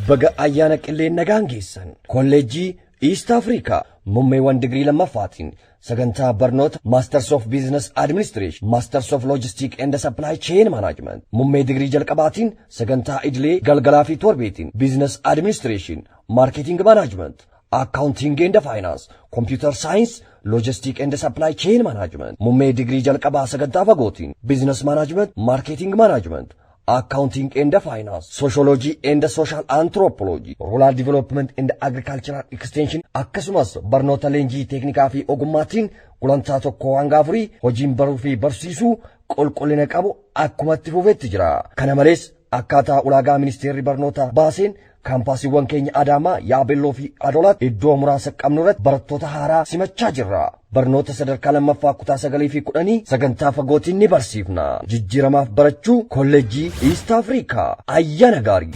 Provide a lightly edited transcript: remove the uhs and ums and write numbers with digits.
Baga ayyaana qilleen nagaan geessan. Kolleejjii East Africa mummeewwan digirii lammaffaatiin sagantaa barnoota Masters of Business Administration, Masters of Logistics and Supply Chain Management, mummee digirii jalqabaatiin sagantaa idilee galgalaa fi torbeetiin Business Administration, Marketing Management, Accounting and Finance, Computer Science, Logistics and Supply Chain Management, mummee digirii jalqabaa sagantaa fagootiin Business Management, Marketing Management, Accounting and Finance, Sociology and Social Anthropology, Rural Development and Agricultural Extension akkasumas barnoota leenjii teeknikaa fi ogummaatiin gulantaa 1 hanga 4 hojiin baruu fi barsiisuu qulqullina qabu akkumatti fufetti jira. Kana malees akkaataa ulaagaa ministeerri barnoota baaseen kaampaasiiwwan keenya Adaamaa, Yaabelloo fi Adolaatti iddoo muraasa qabnu irratti barattoota haaraa simachaa jirra. Barnoota sadarkaa lammaffaa kutaa sagalii fi kudhanii sagantaa fagootiin ni barsiifna. Jijjiiramaaf barachuu, Kolleejjii East Africa. Ayyaana gaarii.